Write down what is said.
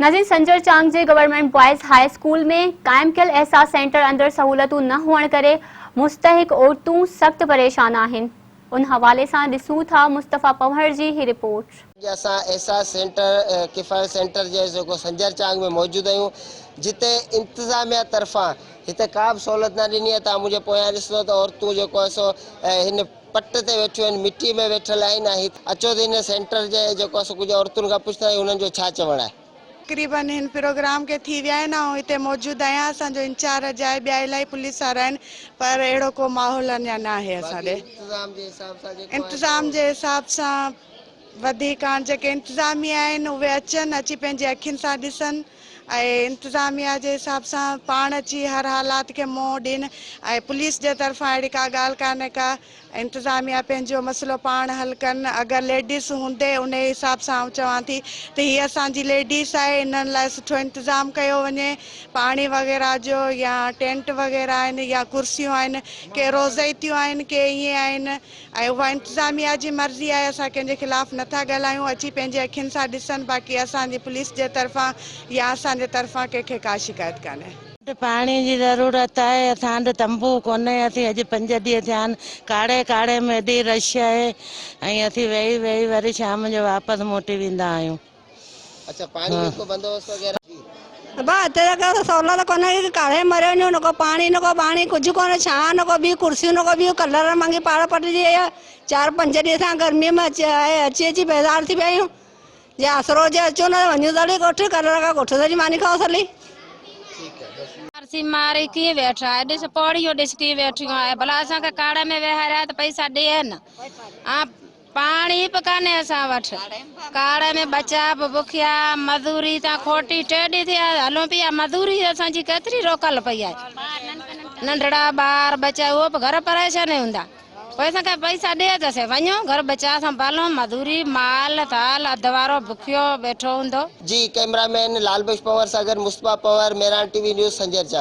ناظرين سنجر چانگ جي government boys high school ۾ قائم ڪيل احساس سينٽر اندر سهولتون نه هئڻ ڪري مستحق عورتون سخت پريشان آهن ان حوالي سان ڏسون ٿا مصطفيٰ پنهور جي هي رپورٽ. اڄ اسان احساس سينٽر ڪفايت سينٽر جي جيڪو سنجر چانگ ۾ موجود آهيون جتي انتظاميا طرفان هتي ڪا به سهولت نه ڏني آهي توهان منهنجي پويان ڏسندو ته عورتون جيڪو آهي سو هن پٽ تي ويٺيون آهن مٽي ۾ ويٺل آهن ۽ اچو ته هن سينٽر جي جيڪو آهي سو ڪجهه عورتن کان پڇندا آهيون انهن جو ڇا چوڻ آهي. تقريبن هن پروگرام کي ٿي ويا آهن آئون هتي موجود آهيان اسان جو انچارج آهي ٻيا الاهي پوليس وارا آهن پر اهڙو ڪو ماحول اڃا ناهي اسان ڏي انتظام جي حساب سان وڌيڪ هاڻ جيڪي انتظاميا آهن اهي اچن اچي پنهنجي اکين سان ڏسن ۽ انتظاميا جي حساب سان پاڻ اچي هر حالات کي منهن ڏين ۽ پوليس جي طرفان اهڙي ڪا ڳالهه ڪانهي ڪا انتظاميا پنهنجو مسئلو پاڻ حل ڪن اگر ليڊيز هوندي انهي حساب سان آئون چوان ٿي ته هي اسان جي ليڊيز آهي انهن لاء سٺو انتظام ڪيو وڃي پاڻي وغيره جو يا ٽينٽ وغيره آهن يا ڪرسيون آهن ڪي روزئتيون آهن ڪي ائين آهن ۽ اها انتظاميا جي مرضي آهي اسان ڪنهن جي خلاف نه ٿا ڳالهايون اچي پنهنجي اکين سان ڏسن باقي اسان جي پوليس جي طرفان يا اسان جي طرفان ڪنهن کي ڪا شڪايت ڪانهي. وٽ پاڻي جي ضرورت آهي اسان وٽ تنبو ڪونهي اسين اڄ پنج ڏينهن ٿيا آهن ڪاڙهي ڪاڙهي ۾ ايڏي رش آهي ۽ اسين ويهي ويهي وري شام جو واپس موٽي ويندا آهيون. اڇا پاڻي جو ڪو بندوبست وغيره. ابا هتي ته ڪا سهولت ڪونهي ڪي ڪاڙهي مري وڃون نه ڪو پاڻي نه ڪو ٻاڻي ڪجهه ڪونهي ڇانء نه ڪو ٻي ڪرسيون نه ڪو ٻيون ڪلر مانگي پاڙ پٽجي وئي آهي چار پنج ڏينهن سان گرمي ۾ اچي اچي اچي بيزار ٿي پيا آهيون جي آسرو هجي اچون نه ته وڃون سلي ڳوٺ ڪلر کان ڳوٺ سڄي ماني کائون سلي. مارسي ماري ڪيئن ويٺا آهي ڏس پوڙهيون ڏس ڪيئن ويٺيون آهي ڀلا اسان کي ڪاڙهه ۾ ويهاريا ته پئسا ڏين ها پاڻي به ڪانهي اسان وٽ. ڪاڙهه ۾ ٻچا به بکيا، مزوري تان کوٽي ٽي ڏينهن ٿيا هلون پيا، مزوري اسان جي ڪيتري روڪل پئي آهي. ننڍڙا ٻار ٻچا اهو به گهر پريشان هوندا. پوء اسان کي پئسا ڏي ته اسين وڃون گهر ٻچا سنڀالون، مزوري مال ٿال اڌ وارو بکيو ويٺو هوندو. جي ڪئميرا مين لال بخش پنهور سان گڏ Mustafa Panhwar, Mehran T V news, Sanjar Chang.